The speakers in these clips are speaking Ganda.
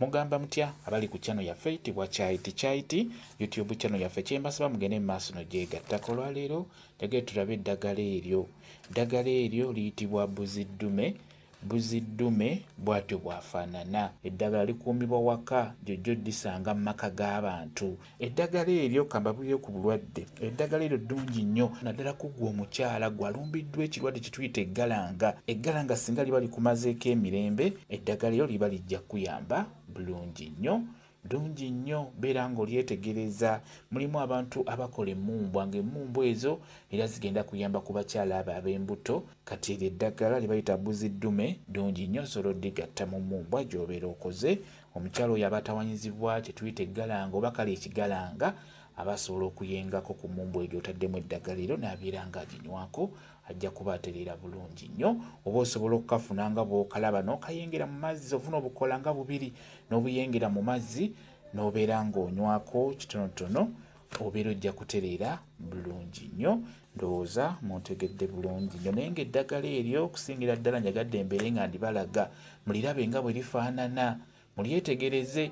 Mugamba mutya abali ku channel yaffe eyitibwa Kyayiti Kyayiti YouTube channel yaffe, kyembasaba mugende mu maaso nogyegattako. Olwaleero njagala tulabe eddagala eryo. Eddagala eryo liyitibwa buziddume. Buziddume bw'atyo bw'afaanana. Eddagala likuumibwa waka, gyojjo ddisanga mu maka g'abantu. Eddagala eryo kambabulire ku bulwadde. Eddagala eryo ddungi nnyo naddala ku ggwe omukyala gwe alumbiddwa ekirwadde kye tuyita eggalanga. Eggalanga singa liba likumazeeko emirembe, eddagala eryo liba lijja kukuyamba bulungi nnyo. Ddungi nnyo, beera ng'olyetegereza. Mulimu abantu abakola emmumbwa, ng'emmumbwa ezo era zigenda kuyamba ku bakyala abo ab'embuto. Kati eryo eddagala lye bayita buziddume ddungi nnyo, osobola oddigatta mu mmumbwa gy'obeera okoze. Omukyala oyo aba atawanyizibwa kye tuyita eggalanga oba kale ekigalanga, aba asobola okuyengako ku mmumbwa eyo gy'otaddemu eddagala eryo n'abeera ng'aginywako, ajja kuba atereera bulungi nnyo. Oba osobola okukafuna nga bw'okalaba n'okayengera mu mazzi, ofuna obukola nga bubiri n'obuyengera mu mazzi n'obeera ng'onywako kitonotono, obeera ojja kutereera bulungi nnyo. Ndowooza muntegedde bulungi nnyo. Naye ng'eddagala eryo okusingira ddala njagadde embeere nga ndibalaga, mulirabe nga bwe lifaanana, mulyetegereze.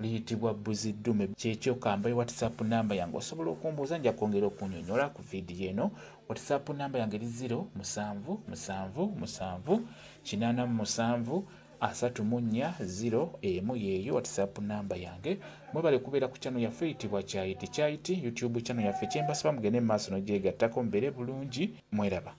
Liyitibwa buziddume. Kyekyo, kambaye WhatsApp namba yange, osobola okumbuuza, nja kwongera okunnyonnyola ku vidiyo eno. WhatsApp namba yange eri 0 7 7 7 87 34 0 1, yeeyo WhatsApp namba yange. Mwebale kubeera ku channel yaffe eyitibwa Kyayiti Kyayiti YouTube channel yaffe, kyembasaba mugende mu maaso nogyegattako, mubeere bulungi, mweraba.